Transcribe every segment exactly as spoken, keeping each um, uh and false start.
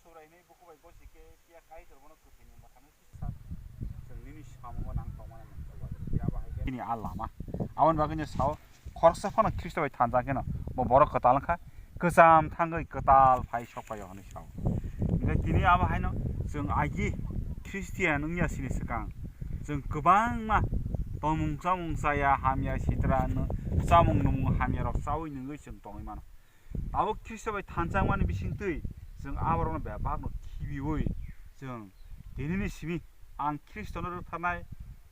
Chwrai hwnwi buku bai gosi khe phiya Kaitor bono kwthwini mwthangwi tisa. Chwng nini samungo nang tongmani nangkukgo. Phiya abo hai khe nini a lama. Aboni bagwino sao, khoroksa phano Khristo bai thansa kheno bo borok kwtal wngkha, kwcham thangwi kwtal phai sok phaio hwnwi sao. Hinkhe tini abo haino chwng agi Khristian wngya sini swkang chwng kwbangma tongmung chamung chaya, hamya sitra, chamung numung hamyarok chaui nungwi chwng tongwi mano. Abo Khristo bai thansa wngmani bisingtwi chwng aborokno bebakno khibiui chwng tinini simi ang Khristono rwktharnai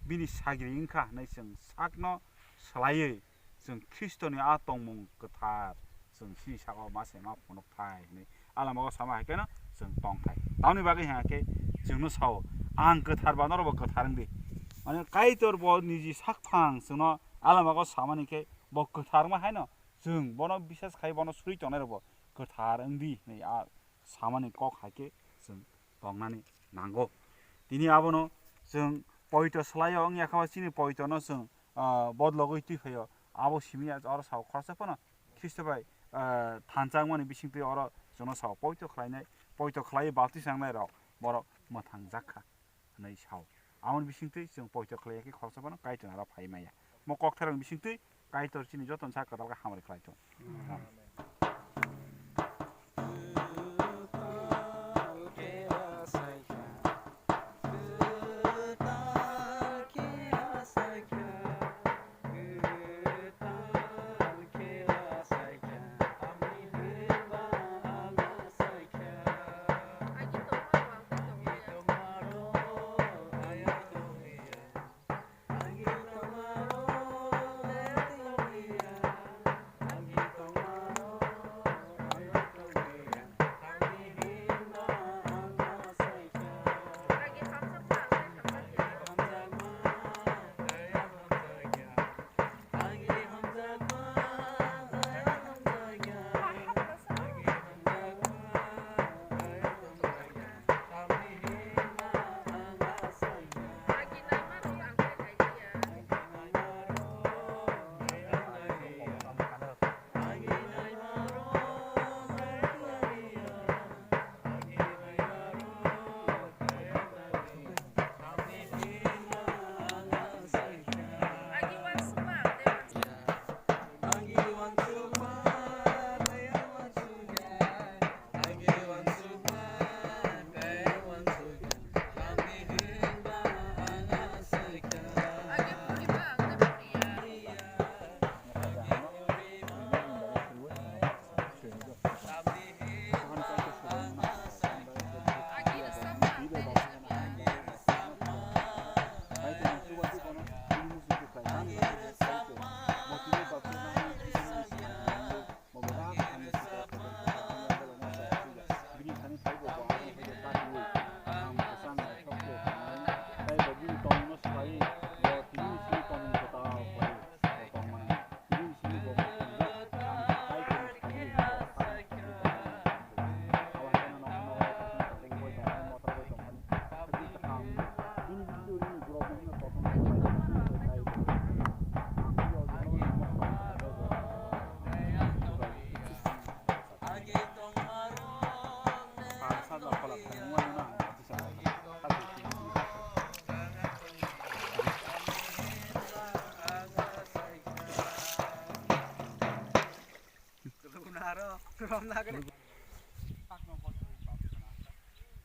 bini sagri wngkha hwnwi chwng sakno swlaiwi chwng Khristoni a tongmung kwthar chwng sini saka ma se ma phunuk thai hwnwi a lama o sama hai kheno chwng tong thai. Tamoni bagwi hwnka khe chwngno sao, "Ang kwthar ba norokbo kwthar wng di." Mane Kaitor bo niji sakphang chwngno a lama o samani khe bo kwthar wngma haino chwng bono bisas khai bono suri tongnai rokbo kwthar wng di hwnwi a samani kok hai khe chwng tongnani nango. Tini abono chwng poito swlaio wngya kha, chini poitono chwng, ah, bodlogwi twi phaio. Abo simi oro sao khoroksa phano Khristo bai, ah, thansa wngmani bisingtwi oro chwngno sao poito khlainai, poito khlaiwi baptisa nangnai rok borok mwthang jak kha hwnwi sao. Aboni bisingtwi chwng poito khlai ya khe khoroksa phano Kaitor aro phai maya. Mo kokthairokni bisingtwi Kaitor chini jotono sak kwtal khe hamari khlai thung.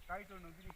Kaitor no bini